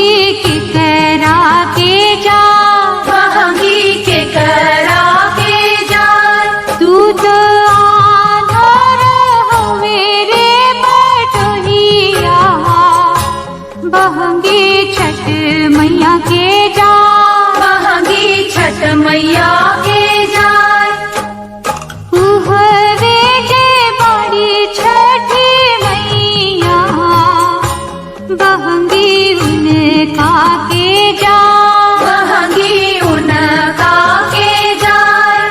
बहंगी के करा के जा, बहंगी के करा के जाय। तू तो आधार हो मेरे बटोहिया, बहंगी छठ मैया के जा, बहंगी छठ मैया के जाय। उहवे जे बाड़ी छठी मैया, बहंगी उनका के जा, बहंगी उनका के जाय।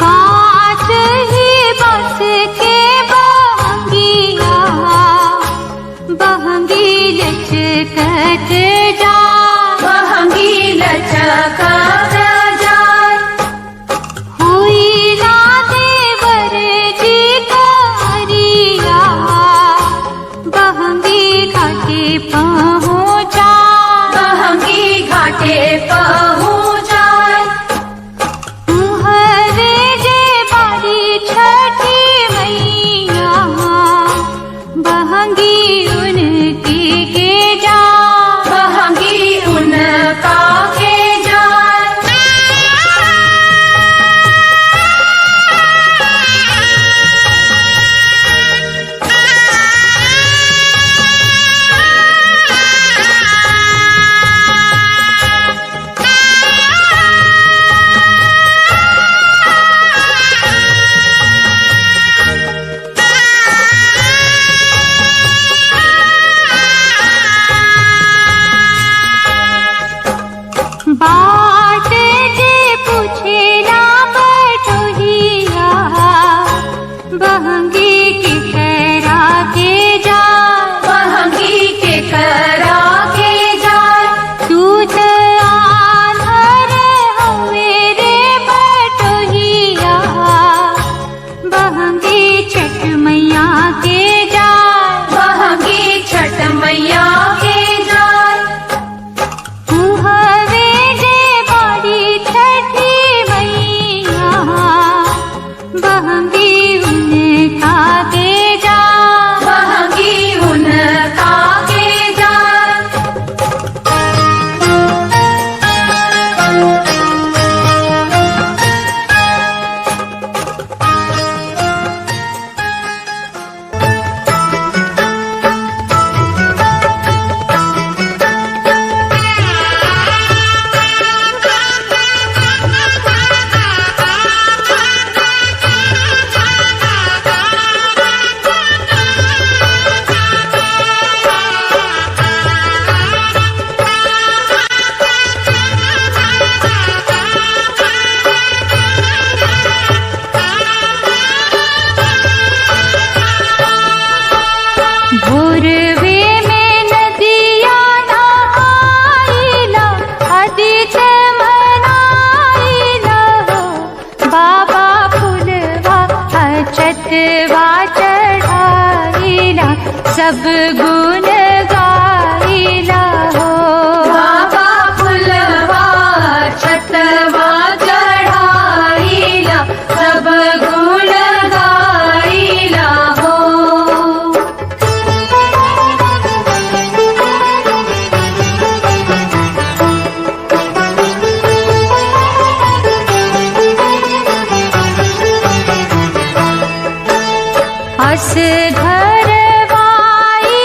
कांच ही बस के बहंगिया, बहंगी लचकत जा, बहंगी लचकत जाय। हुई ना देवर जी करिया, बहंगी घाटे पहुँचा, बहंगी घाटे पहुँचाय। हरे जे बारी छठी मैया, बहंगी उनकी के जा, बहंगी उनका के जाय। बाट जे पूछेला बटोहिया, बहंगी के करा के जा, बहंगी के करा के जाय। तू तो आधार हो मेरे बटोहिया, बहंगी छठ मैया के जा, बहंगी छठ मैया के जाय। हवे जे बाड़ी छठी मैया, बहंगी उनका के जा, बहंगी उनका के जाय। भोरवे में नदिया नहाइला, आदित्य मनाइला हो, बाबा फुलवा अछतवा चढ़ाइला, सब गुण गाइला हो। बाबा फुलवा छतवा चढ़ाईला, सब गुण गाईला हो। अस घरवाई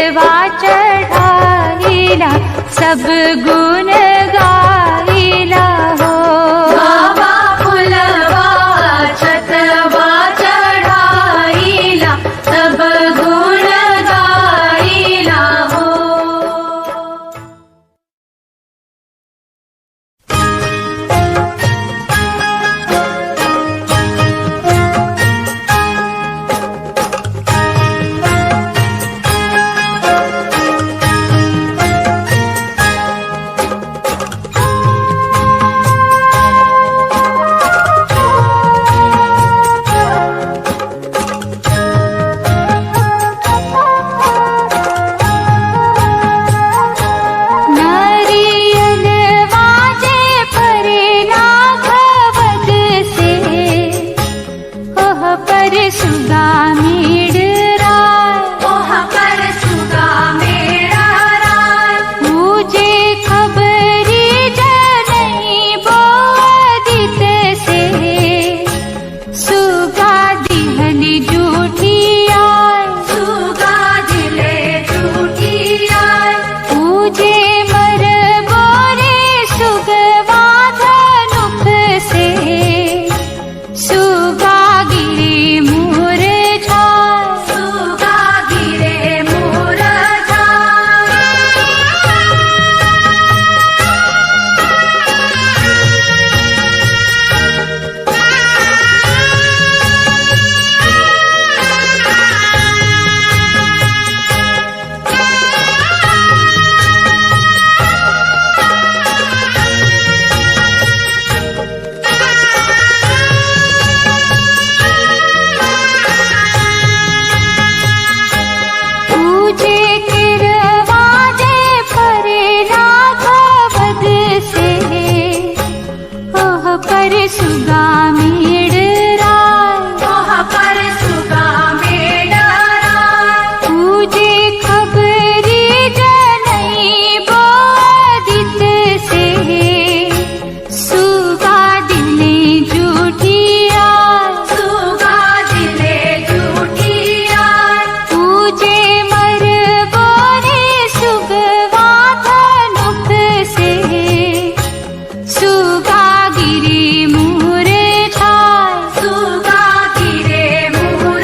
छतवा चढ़ाइला सब गुण गाइला हो। बाबा फुलवा छतवा चढ़ाइला सब गुण गाइला हो। नारियल वाजे परे नाघवद से ओह पर सुगा मेड़ राय। ओह पर सुगा मेरा राय। पूजे खबरी जनई बोदित से सुगा दिहली जूठिया। सुगा दिले झूठिया। पूजे मर बोरे सुगवा धनुख से सुगा गिरे मोर झाय। सुगा गिरे मोर झाय। पूजे किरवाजे परे राघवद से ओह पर सुगा मेड़ राय। ओह पर सुगा मेरा राय। पूजे खबरी जनई बोदित से सुगा दिले जूठिया। सुगा दिले झूठिया। पूजे मर बोरे सुगवा धनुख से सुगा गिरे मोर झाय। सुगा गिरे मोर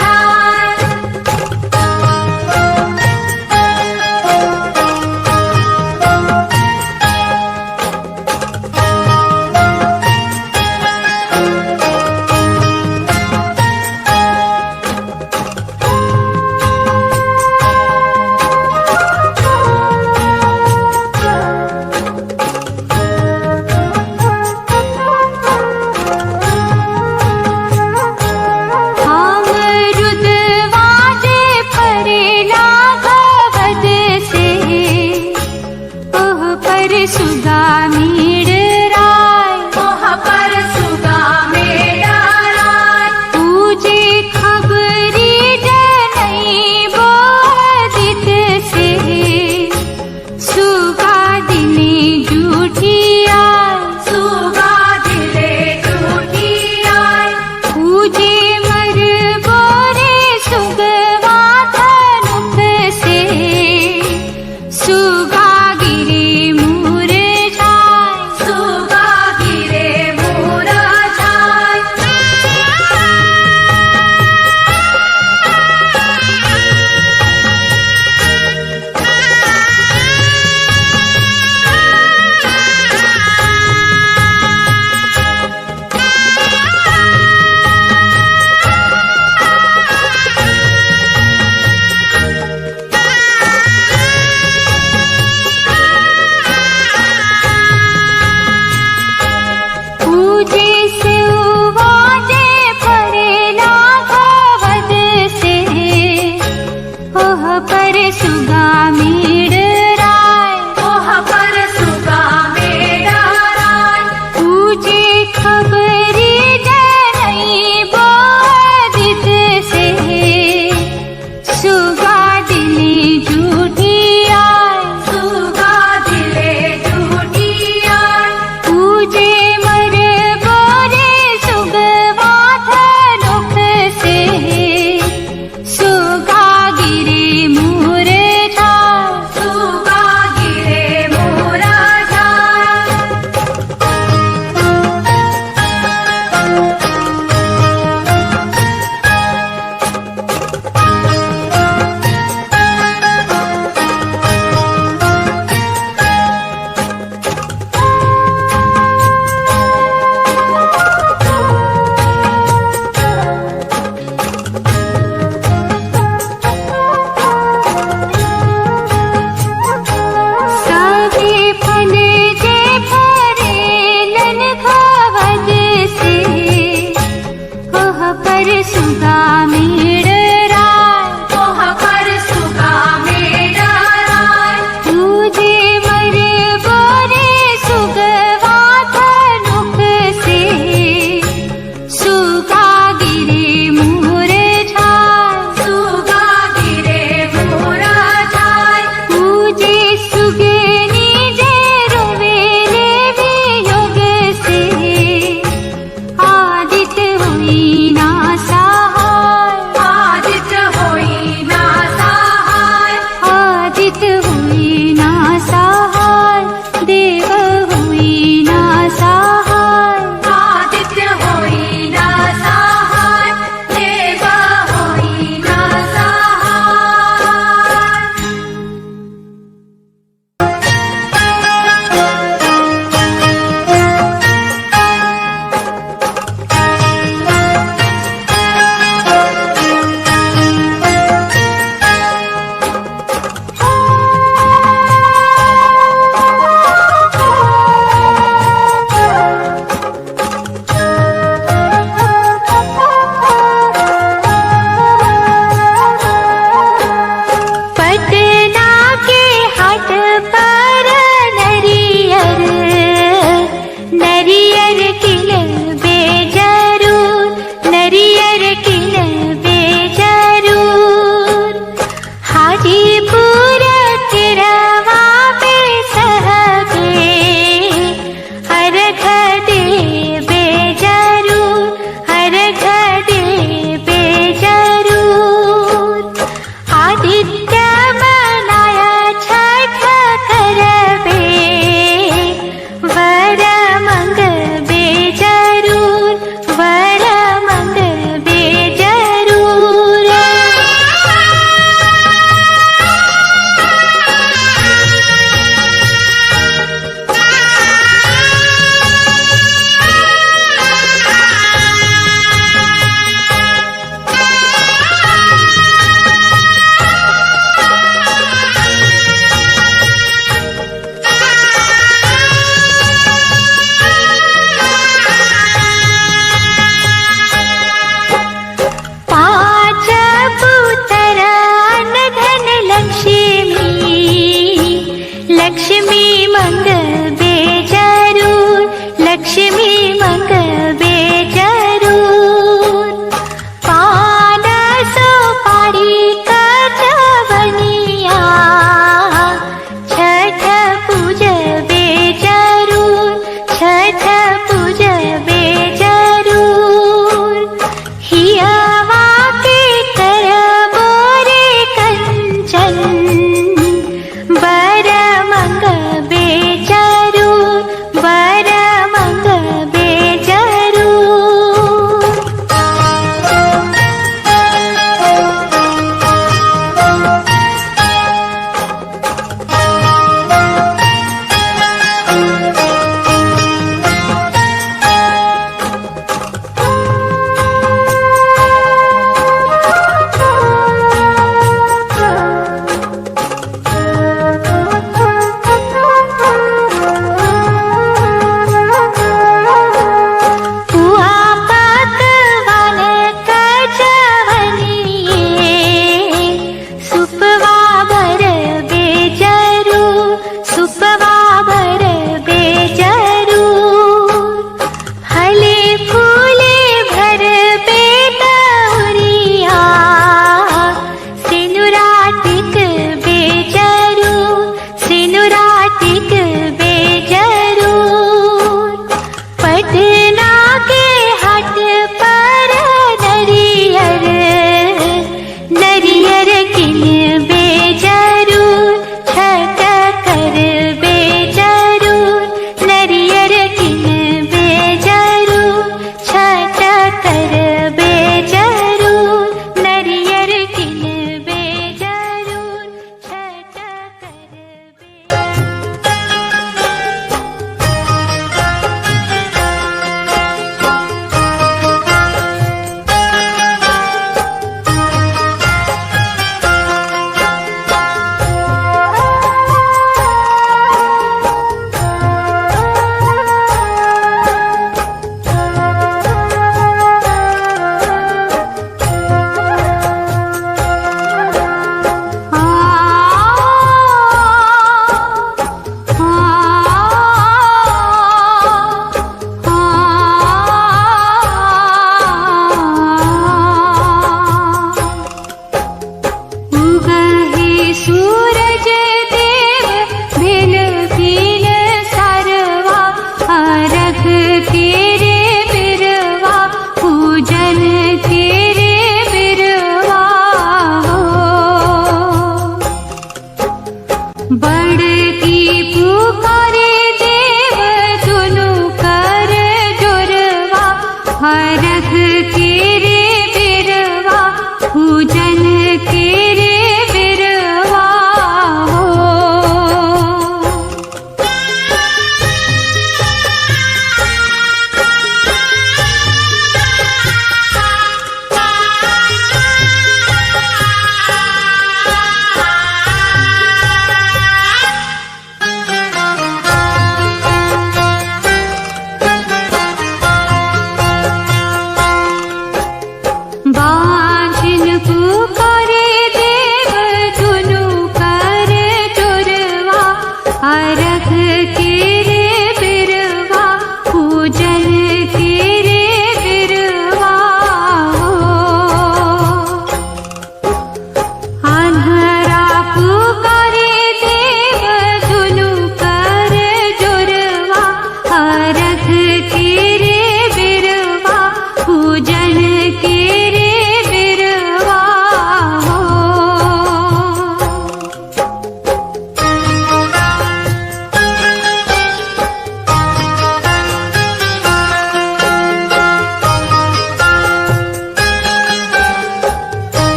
झाय। अमरुद वाजे परे लाघवद से ओह पर सुगा मेड़ राय। ओह पर सुगा मेरा राय। पूजे खबरी जनई बोदित से सुगा दिले जूठिया। सुगा दिले झूठिया। पूजे मर बोरे सुगवा धनुख से सुगा गिरे मोर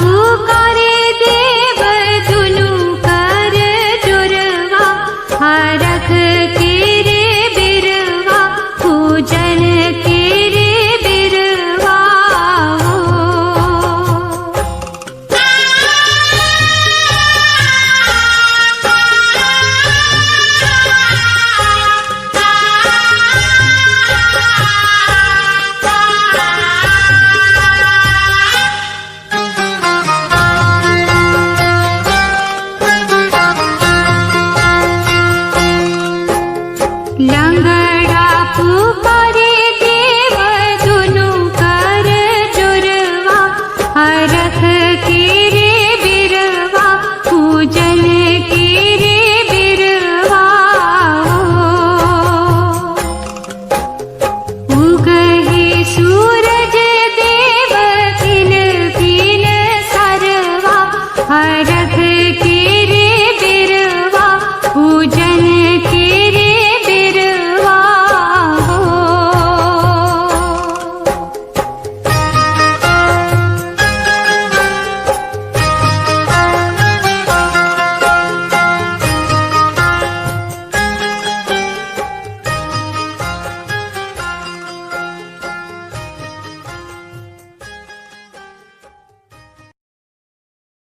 पुकारे।